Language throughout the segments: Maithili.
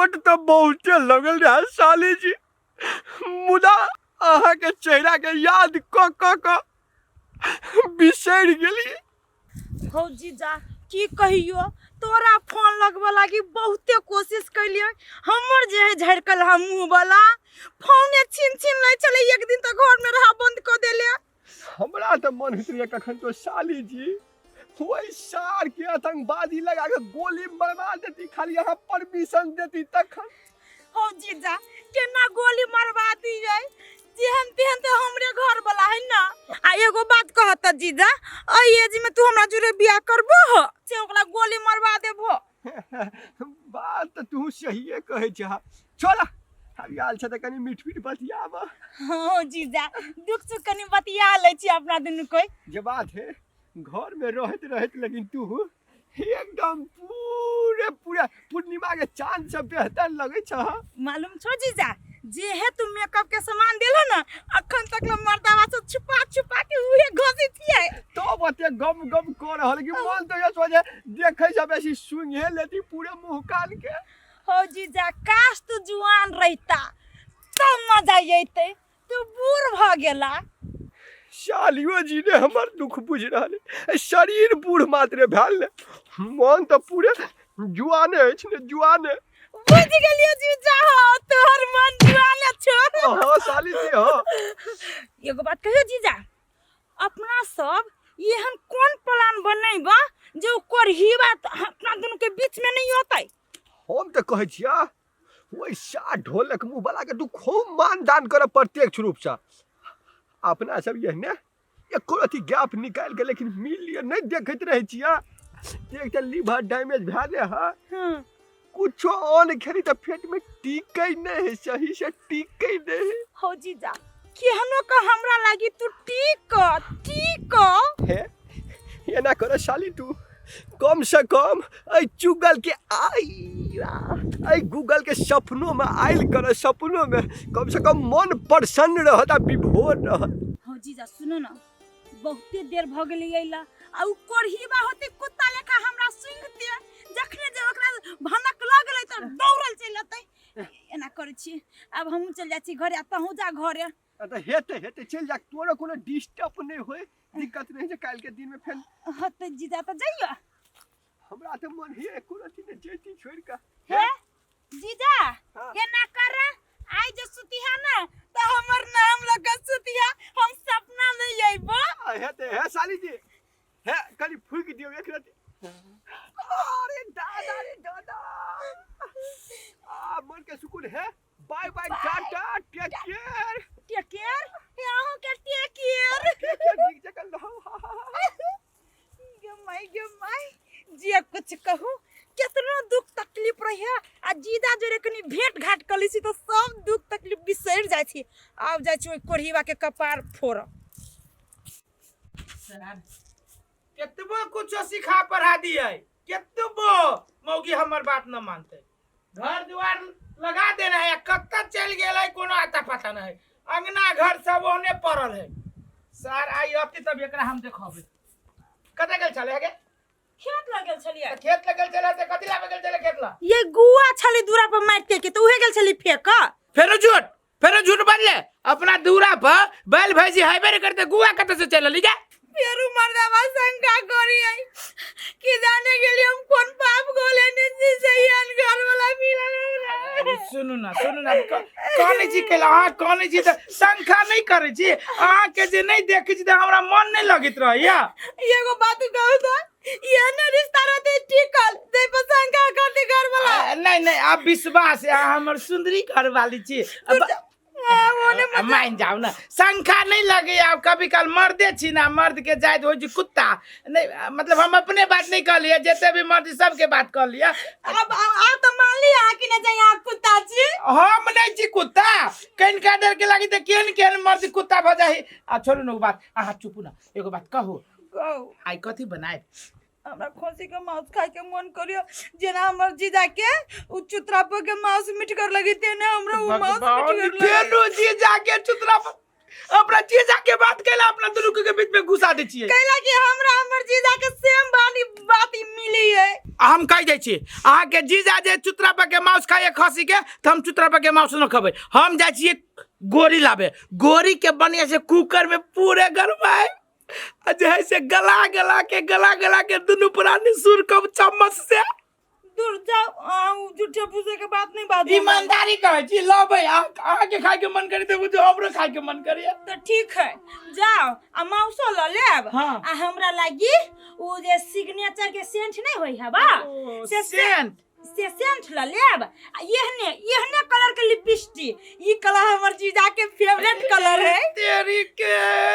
चोट तऽ बहुते लगल रहै साली जी, मुदा अहाँके चेहराके याद कऽ कऽ कऽ बिसरि गेलियै। हौ जीजा, की कहियो, तोरा फोन लगबऽ लागी बहुते कोशिश कैलियै। हमर जे है झड़कल हा मुँह वाला फोने छीन छीन लै छलै। एक दिन तऽ घर में रहा बंद कऽ देले। हमरा तऽ मन होइत रहैए कखन तो साली जी ओहि सार के आतंकवादी लगा के गोली मरवा देती, खाली अहाँ परमिशन देती तखन। हौ जीजा, केना गोली मरवा दियै? जेहन तेहन तऽ हमरे घर वाला है ना। आ एगो बात कहत तऽ जीजा, एहि एज में तू हमरा जुड़े बियाह करबो हो से ओकरा गोली मरवा देबो? बात तऽ तू सहिए कहै छह। चल, आब आयल छ तऽ कनि मीठ मीठ बतियाब। हँ जीजा, दुख सुख कनि बतिया लै छी अपना दुनू कोइ। जे बात है, घर में रहत रहत लेकिन तू एकदम पूरे पूरा पूर्णिमा के चांद से बेहतर लगे छ। मालूम छो जीजा, जे है तू मेकअप के सामान देलो ना, अखन तक ले मर्दावा से छुपा छुपा के उहे घोसी छियै। तब ओते गम गम कर रहल कि मन तो ये सोचे देखे से बेसी सुंघे लेती पूरे मुंह कान के। हो जीजा, काश तू जुआन रहता तब मजा अयते, तू बूढ़ भ गेला। सालियो जी ने हमर दुख बुझ रहल है। शरीर बूढ़ मात्र भेल ने, मन तऽ पूरे जुआने अछि ने, जुआने। बुझ गेलियो जीजा, हो तोहर मन जुआने छो। हाँ साली जी, हाँ। एगो बात कहियो जीजा, अपना सब एहन कोन प्लान बनेबा जे ओ कोरहीबा अपना दुनू के बीच में नहीं होतै? हम तऽ कहै छियै, ओहि सा ढोलक मुँह वाला के तू खूब मान दान कर प्रत्यक्ष रूप से। अपना सब एहने एको अथी गैप निकालि के लेकिन मिल लिअ नहीं देखैत रहै छियै। एक तऽ लीवर डैमेज भए गेल है। कुछो अन्न खेली तऽ पेट में टिकै नहीं है, सही से टिकै नहीं है। हो जीजा, केहनो का हमरा लागी तू टिक टिक। हे, एना कर साली, तू कम से कम एहि चुगल के आई एहि गूगल के सपनों में आयल कर, सपनों में कम से कम मन प्रसन्न रहत आ विभोर रहत। हो जीजा, सुनो ना, बहुते देर भ गेलै अइला आ उ कोरहीबा होते कुत्ता लेखा हमरा सुंघते, जखने जे ओकरा भनक लगलै तऽ दौड़ल चलि अतै। एना करै छी, आब हमहूँ चलि जाइ छी घरे आ तहूँ जा घरे। आ तऽ हेतै हेतै, चलि जा, तोरो कोनो डिस्टर्ब नहि होय, दिक्कत नहि छै काल्हि के दिन में फेर। हँ तऽ जीजा, तऽ जइयो। हमरा तऽ मन हे एको रत्ती नहि जैती छोड़ि कऽ। हे जीजा। हाँ। एना कर, आइ जे सुतिहा ना तऽ हमर नाम लऽ कऽ सुतिहा, हम सपना में अइबो। आ हेतै। हे साली जी, हे कनि फूकि दियौ एक रत्ती। अरे दादा रे दादा, आ मन के सुकून है। Bye bye, tata, take care. Take care, हे अहूँ के टेक केयर। टेक केयर, नीक जकाँ रहू। गे माय गे माय, जे कुछ कहू, केतनो दुख तकलीफ रहे आ जीजा जोरे कनी भेंट घाट कर लै छी तऽ सब दुख तकलीफ बिसरि जाइ छी। आब जाइ छी ओहि कोढ़ीबा के कपार फोड़ऽ। केतबो कुछो सिखा पढ़ा दिए, केतबो मौगी हमर बात न मानते। घर दुआर लगा देना है, कत्ता चल गेल है कोनो आता पता नहीं। अंगना घर सब ओने पड़ल है। सर I अति तब एकरा हम देखबै। कतऽ गेल छलै गे? खेत लग गेल छलियै। तऽ खेत लग गेल छलै तऽ कथी लाबे गेल छलै खेत ला? ये गुआ छलै दूरा पर मारि के, तऽ उहे गेल छली फेक। फेरो झूठ, फेरो झूठ बजले। अपना दूरा पर बैल भैंसी हेबे नहीं करते, गुआ कतऽ से चलि अली गे? फेरू मर्दावा शंका करी है कि जाने के लिए हम कौन पाप गोले ने जी सही घर वाला मिलल हमरा। सुनू ना, सुनू ना, कहने छी कैला अहाँ कहने छी तऽ शंका नहि करै छी। अहाँके जे नहि देखै छी तऽ हमरा मन नहि लगैत रहैया। एगो बात कहू तऽ ये ने रिश्ता रहते टिकल जे पर शंका करते घर वाला? नहीं नहीं, आप विश्वास है, अहाँ हमर सुंदरी घर वाली छी। अब मान जाओ ना, शंखा नहीं लगे। आप कभी काल मर्दे छी ना, मर्द के जाइत हो जी कुत्ता नहीं। मतलब हम अपने बात नहीं कह लिया, जते भी मर्द सबके बात कह लिया। अब आप तो मान लिया कि नहीं जाए आप कुत्ता छी? हम नहीं छी कुत्ता। कनिका देर के लागी तऽ केहन केहन मर्द कुत्ता भऽ जाइ। आ छोड़ू ना ओ बात, अहाँ चुपू ना। एगो बात कहू? कहू। आइ कथी बनायब? हमरा खसी के मांस खाए के मन करियो, जेना हमर जीजा के उ चुतरा पर के मांस मिठगर लगी तेने हमरा उ मांस भगवान, मिठगर लगी। फेरो जीजा के चुतरा पर अपना जीजा के बात कैला अपना दुनू के बीच में घुसा दै छियै। कैला कि हमरा हमर जीजा के सेम बानी बात ई मिली है। आ हम कहि दै छी अहाँके जीजा जे चुतरा पर के माउस खाइए खसी के, तऽ हम चुतरा पर के माउस न खबै। हम जाइ छियै गोरी लाबे, गोरी के बढ़िया से कुकर में पूरे गरमाए आ जे है से गला गला के गला गला के दुनू प्राणी सुर कब चम्मच से। दूर जाओ, अहाँ झूठे फूसे के बात नहीं बाजू। ईमानदारी कहै छी, लबै अहाँके खाय के मन करे तऽ बुझू हमरो खाय के मन करे। तो ठीक है, जाओ आ माउसो ल लेब। हाँ। आ हमरा लागी उ जे सिग्नेचर के सेंट नहीं होई है बा, ओ, से सेंट। से सेंट ल लेब आ एहने एहने कलर के लिपस्टिक, ई कलर हमर जीजा के फेवरेट कलर है। तेरी के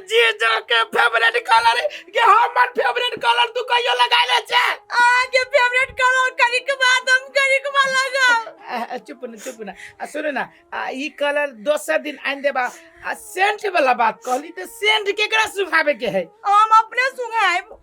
जीजा के फेवरेट कलर है के हमर फेवरेट कलर तू कहियो लगाइले छे? अहाँ के फेवरेट कलर करी के बाद हम करी के बाद लगाब। चुप न, चुप न। आ, सुनू ना, आ, ई कलर दोसर दिन आनि देबा। आ सेंट वाला बात कहली तऽ सेंट केकरा सुखाबे के है? हम अपने सुखाएब।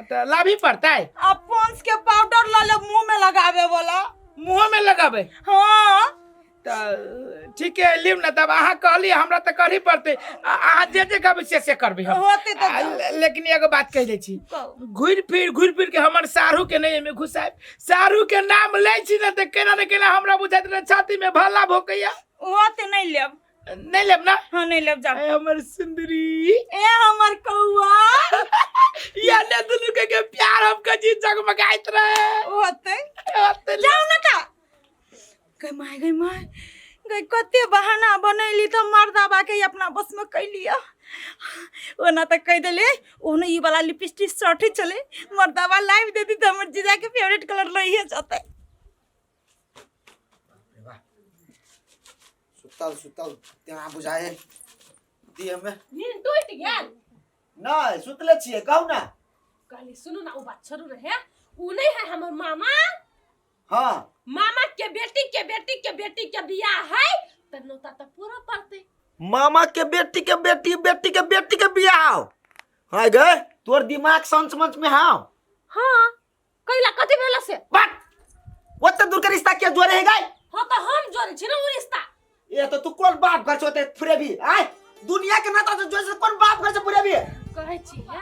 तऽ लाभी पड़तै। आ पॉन्ड्स के पाउडर ल लेब मुंह में लगाबे वाला। मुंह में लगाबे? हाँ। तऽ ठीक है, लिब ना। तब अहाँ कहली हमरा तऽ करही पड़तै। अहाँ जे जे कहबै से से करबै हम। होतै तऽ आ, लेकिन एगो बात कहि दै छी, कहू। घुरि फिर घुरि फिर के हमर साढ़ू के नहि एहिमे घुसायब। साढ़ू के नाम लै छी ने तऽ केना ने केना हमरा बुझाइत रहै छाती में भाला भोकैया। होते नहीं लेब। नहीं लेब ना? हाँ, नहीं लेब, जाओ। ए हमर सुंदरी, ए हमर कौआ, या ने दुनू के के प्यार हम कजी जगमगाइत रहे। होते होते। जाओ ना का गई my, गई my, गई कते बहाना बनैली तऽ मर्दाबा के अपना बस में कैलिया। ओना तऽ कहि देले ओहने ई वाला लिपस्टिक शर्ट चले, मर्दाबा लाइव दे दी तऽ हमर जीजा के फेवरेट कलर लइहे जतै। सुतल सुतल तेना बुझाए दी हमे। नींद टूटि गेल? नहीं, सुतले छियै, कहू ना। कहली सुनू ना, उ बात छोड़ू रहे, उ नहीं है हमर मामा। हाँ। मामा के बेटी के बेटी के बेटी के बियाह है त नौता त पूरा पड़तै। मामा के बेटी के बेटी बेटी के बेटी के बियाह है गे, तोर दिमाग संच मंच में हाव। हाँ, कैला कथी भेल से? बट ओते दूर के रिश्ता के जोड़े है गाय? हाँ तो हम जोड़े छी ना उ रिश्ता। ए तो तू कौन बाप घर से होते फुरे भी? आय दुनिया के नाता से जोड़े से कौन बाप घर से फुरे भी? कहै छी हे,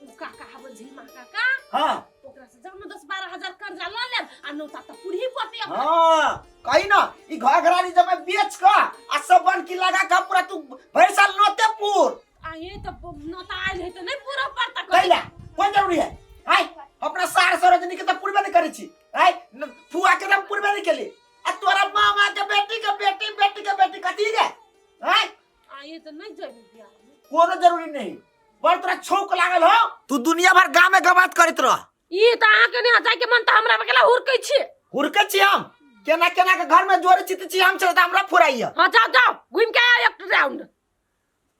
उ काका हमर झिलमा काका। हाँ। ओकरा से जब 10-12 हजार कर्जा ल लेब आ नौता त पूरी पड़तै अपना। हाँ, कही ना ई घर घरानी जब बेच क आ सब बन की लगा के पूरा तू भरि साल नोते पूर। आ ये तो नौता आयल है त नहीं पूरा पड़ता। कैला कोन जरूरी है? आय अपना सार सरोजनी के त पूरबे नहीं करै छी। आय फुआ के त पूरबे नहीं केली आ तोरा मामा के बेटी के बेटी बेटी के बेटी कथी गे? आय आ ये त नहीं जइबे बियाह में। कोनो जरूरी नहीं, बड़ तोरा छौक लागल हो। तू दुनिया भर गांव में गवात करत रह। ई त अहाँ के नहीं जाय के मन त हमरा केला हुरकै छी। हुरकै छी हम? केना केना के घर में जोड़े छी त छी हम छल त हमरा फुराइया। हां जाओ जाओ घुम के आओ एक राउंड।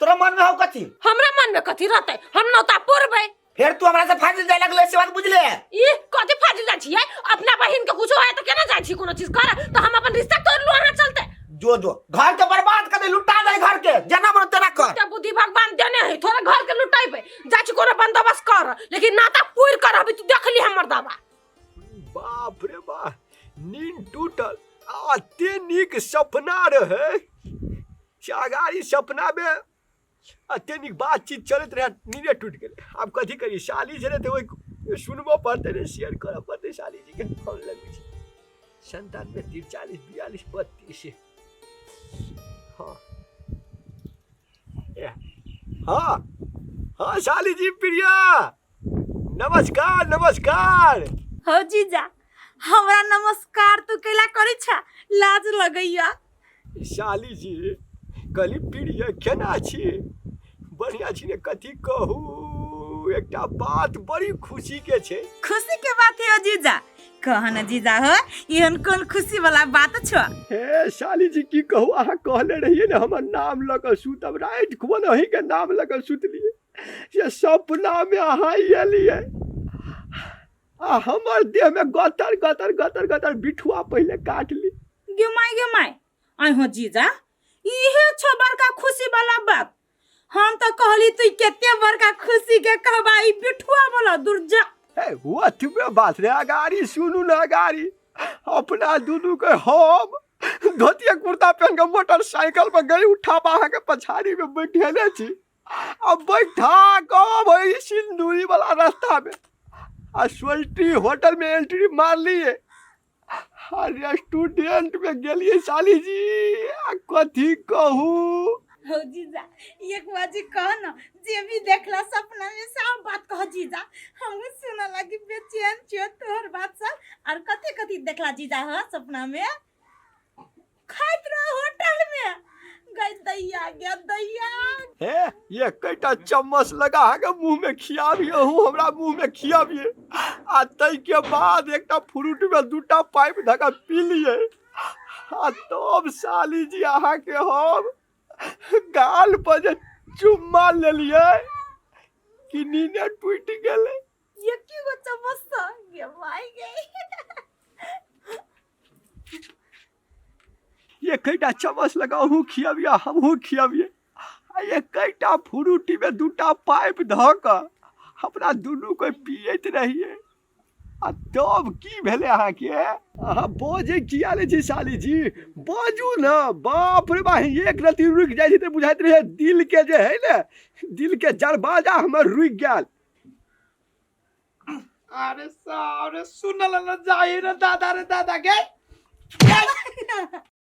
तोरा मन में हो कथी? हमरा मन में कथी रहतै, हम नौता पुरबै। फिर तू हमरा से फाजिल जाय लगले से बात बुझले? ई कथी फाजिल जाय छियै? अपना बहिन के कुछो होय त केना जाय छी कोनो चीज कर त हम अपन रिश्ता तोड़ लू अहाँ चलते। जो जो घर के बर्बाद कर दे, लुटा दे घर के, जेना मन तेना कर। ते बुद्धि भगवान देने है थोड़ा घर के लुटाइबे, जाय छी कोनो बंदोबस्त कर, लेकिन नाता पूर कर अभी तू देख ली हमर दावा। बाप रे बाप, नींद टूटल आ अते नीक सपना रहे, अगाड़ी सपना में अते नीक बातचीत चलैत रहे, नींदे टूटि गेलै। आब कथी करी, साली छलै तऽ ओहि सुनबऽ पड़तै ने, शेयर करऽ पड़तै साली जीके। फोन लगबै छी 97 43 42 32। हाँ हाँ हाँ साली जी प्रिया नमस्कार नमस्कार। हो जीजा, हमरा नमस्कार तू कैला करै छा, लाज लगैया। साली जी कहली प्रिय केना छी? बढ़िया छी ने? कथी कहू, एकटा बात बड़ी खुशी के छै। खुशी के बात है जीजा, कह न जीजा हो, एहन कोन खुशी वाला बात छो? हे साली जी की कहू, अहाँ कहले रहिए ने हमर नाम लऽ कऽ सुतब, राति खुआ अहीं के नाम लऽ कऽ सुतलिए, से सपना में अहाँ एलिए आ हमर देह में गतर गतर गतर गतर बिठुआ पहले काट ली। गे my, गे my, आइ हो जीजा, इहे छो बड़का खुशी वाला बात। हम तो कहली तू केते बड़का खुशी के कहबा, ई बिठुआ वाला दूर जा। हे ओतबे बात रे, अगाड़ी सुनू ना, अगाड़ी अपना दुनू के हम धोतिया कुर्ता पहन के मोटरसाइकिल पर गई उठाबा अहाँके पछाड़ी में बैठेले छी आ बैठा कऽ भाई सिंदूरी वाला रास्ता में आ सोल्टी होटल में एंट्री मार लिए आ रेस्टोरेंट में गेलिए साली जी आ कथी कहू। हो जीजा, एक बाजी कह न, जे भी देखला सपना में सब बात कह जीजा, हमहू सुन लगी बेचैन छियो तोहर बात सब। और कथी कथी देखला जीजा ह सपना में? खाइत रह होटल में गई दैया गया दैया। हे ये कईटा चम्मच लगा के मुंह में खियाबिए, हूँ हमरा मुंह में खियाबिए आ तै के बाद एकटा फ्रूट में दूटा पाइप धका पी लिए आ तब साली जी अहाँ के हम गाल पर जे चुम्मा लेलिए कि नीने टूटि गेलै। ये की गो चम्मच सँ गे माय गे। ये कईटा चम्मच लगा हूँ खियाबिए हमहूँ खियाबिए आ ये कईटा फ्रूटी में दूटा पाइप धऽ कऽ अपना दुनू कोइ पियैत रहिए आ तब की भेलै अहाँके? अहाँ बजै किया लै छी साली जी? बाजू ने। बाप रे बा, एक रत्ती रुकि जाइ छै तऽ बुझाइत रहै दिल के जे है ने, दिल के दरवाजा हमर रुकि गेल। अरे सारे सुनल न जाई रे दादा रे दादा गे।